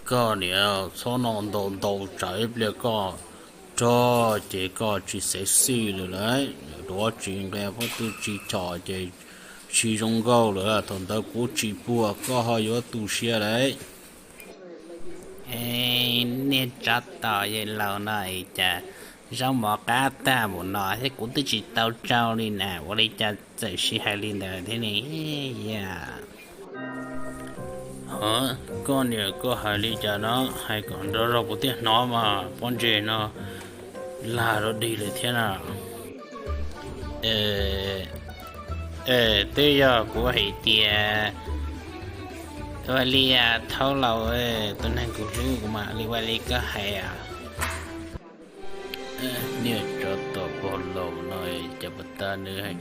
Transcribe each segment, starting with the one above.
Koj niam, txhob noj ntau ntau tsam ib pliag koj rog ces koj tsis xev xij lawm lauj. Duav tsis nqe pob tw tsis chom ces tsis zoo nkauj lawm, thaum ntawd kuv tsis puag koj ho yuav tu siab lauj. Niag tsov tom yawg laus no cas zaub mov qab tag npaum no thiab kuv twb tsis tau tsau li na, ua li cas txawm siv hais li ntawd thiab ne? Yam, koj niam, koj hais li cas no? Hais kom nrov zog kuv thiaj hnov mas, pob ntseg no lag rau dig lawm thiab na. Twb yog kuv hais tias, ua li, thaub laus, tus neeg kuv hlub, kuv mam li ua li koj hais. Niag tsov tom pog laus no, cas puas tas nws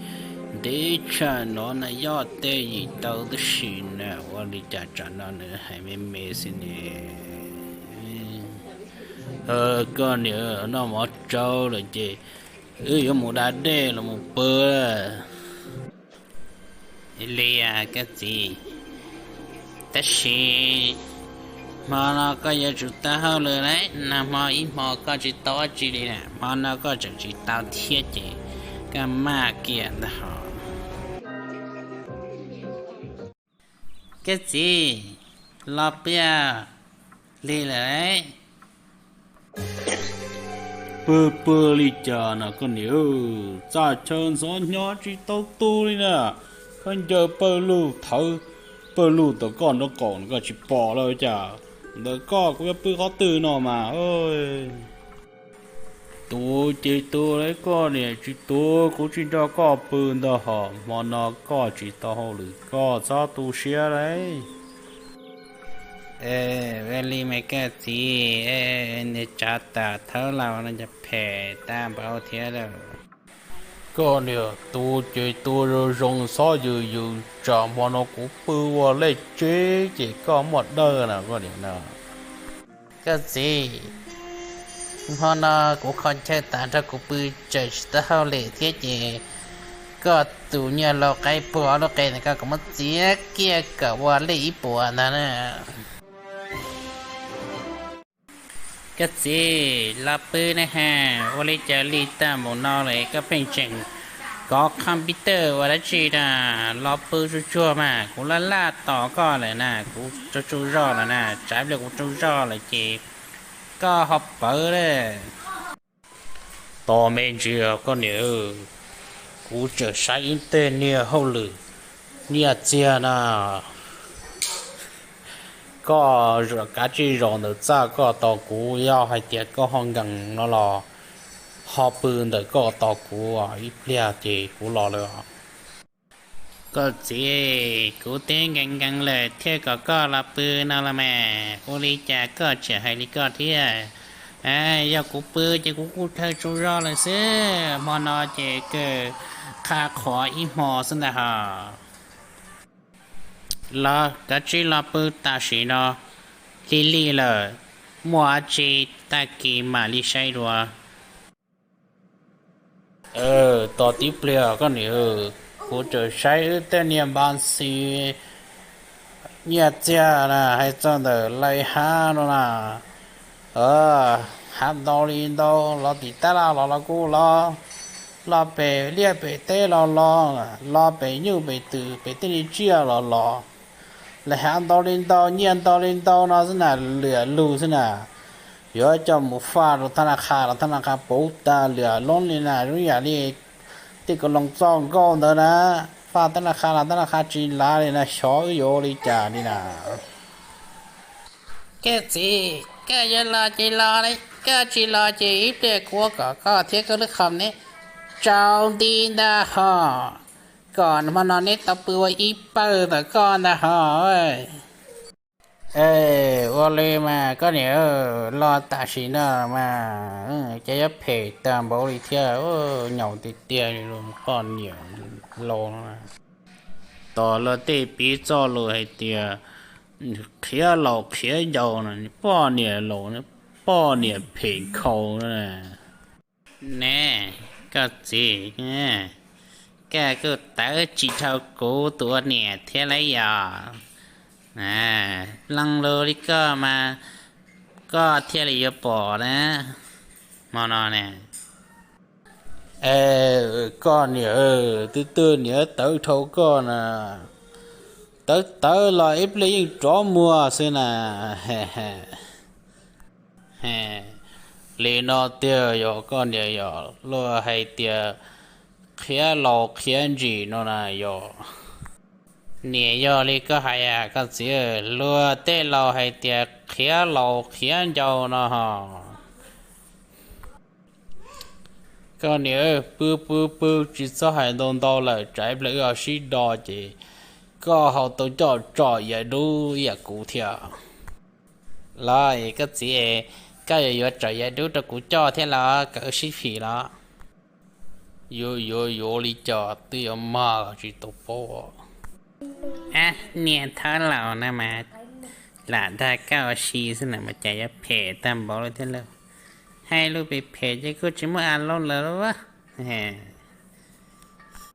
ntev tshaj no na, yog tej yim tau tab sis na, ua li cas tsam no nws hais me me xwb ne? Koj niam, noj mov tsau lawm ces wb yuav mus da dej los mus pw. Li koj txiv, tab sis hmo no koj yuav tsum tau hauj lwm lauj, nag hmo ib hmo koj tsis tau dab tsi li na, hmo no koj tseem tsis tau thiab ces koj maj kiag ntag hos. Koj txiv, los pw li lawm. Pw pw li cas na koj niam, txaj chaw ntxov hnyo tsis tau tu li na, khaub ncaws pawg lug thawv pawg lug tom koj nraub qaum no koj tsis pom los cas? Ntawm koj kuv yuav pw qhov twg no mas. Tu ces tu lauj koj niam, tsis tu kuv tsis nrog koj pw ntag hos, hmo no koj tsis tau hauj lwm koj txhob tu siab lauj. Ua li mas koj txiv, niag tsov tom thaub laus no cas phem tag npaum thiab lauj. Koj niam, tu ces tu zoo zoo, txhob yws yws, tsam hmo no kuv pw ua lej tseb ces koj muaj dawj na koj niam na. Koj txiv, hmo no kuv kho chaw tas nrog kuv pw, tseem tsis tau hauj lwm thiab ces koj tus nyuag lau qaib puag ob lub qe ntawm koj kuv muab txiav kiag kom ua lej ib puas ntag na. Koj txiv, los pw na ha, ua li cas lig tag npaum no lawm koj pheej tseem kov computer ua dab tsi na? Los pw tsuag tsuag mas, kuv laj laj tos koj lawm na, kuv tsaug tsaug zog lawm na, tsam ib pliag kuv tsaug zog lawm ces koj ho pawv lawm. Tos me ntsis koj niam, kuv tseem saib ib teg niag hauj lwm nyiaj txiag na. Koj kav tsij zaum ntawm txaj koj tos kuv, yog hais tias koj ho nkees no los ho pw ntawm koj tos kuv ib pliag ces kuv los lawm. Koj txiv, kuv twb nkees nkees lawm thiaj kom koj los pw no los mas, ua li cas koj tseem hais li koj thiab? Yog kuv pw ces kuv kuj tsaug tsaug zog lawm xwb, hmo no ces kawg qha qhuav ib hmo xwb ntag hos. Los kav tsij los pw tam sim no, lig lig lawm, muaj dab tsi tag kis mam li saib dua. Tos tib pliag koj niam, kuv tseem saib wb tej niag npa xis nyiaj txiag na, hais txog ntawm lais hav no na, hav ntau li ntau, los tim tab laj los los kuj los, los pem liaj pem teb los los, los pem nyuj pem twm pem tej niag tsiaj los los, lais hav ntau li ntau, nyiaj ntau li ntau no xwb na, lwam lug xwb na. Yuav coj mus faj rau thab na qha los thab na qha puv tag lwam loob li na, zoo yam li tej kaus loos txoj nkauj ntawd na, faj thab na qha los thab na qha tsis lav li na, xyov wb yuav ua li cas li na. Koj txiv, koj yuav los ces los, koj tsis los ces ib pliag kuv ua kom koj thiab koj lub qhov neb tsaus nti ntag hos, kom hmo no neb tau pw ua ib pawg tom koj ntag hos. Ua li mas koj niam, los tam sim no mas, ces yuav phem tag npaum li thiab, nyaum tiag tiag li poj niam laus. Tos lawv tej piv txoj lus hais tias qhiav laus qhiav yau no, poj niam laus, poj niam phem nkhaus na. Ne, koj txiv, koj kuj tawv tsis dhau kuv tus ua niam thiab lauj yom. Leej lug li koj mas koj thiaj li yuav pom na, hmo no ne. Koj niam, twb twb niam tawv dhau koj na, tawv tawv los ib pliag yeej rov muag xwb na. Li no tiag yog koj niam, yog luag hais tias qhiav laus qhiav ntsis no na yog. Niam, yog li koj hais as koj txiv, luag tej laus hais tias qhiav laus qhiav ncau no ho. Koj niam, pw pw pw, tsis txhob hais ntau ntau lawm, tsam ib pliag wb ho sib do ces koj ho tau coj tsom yav dub ib yam kuv thiab. Los koj txiv, koj yuav yuav tsom yav dub rau kuv coj thiab los kom wb sib phim los? Yuav yuav yuav li cas twb yuav mag tsis tau paub. Ab, niam thawj laus na mas lam dag koj ua si xwb na mas cas yuav phem tag npaum li thiab lauj. Hais lus phem phem ces kuj tsis muaj a loj lawm lauj.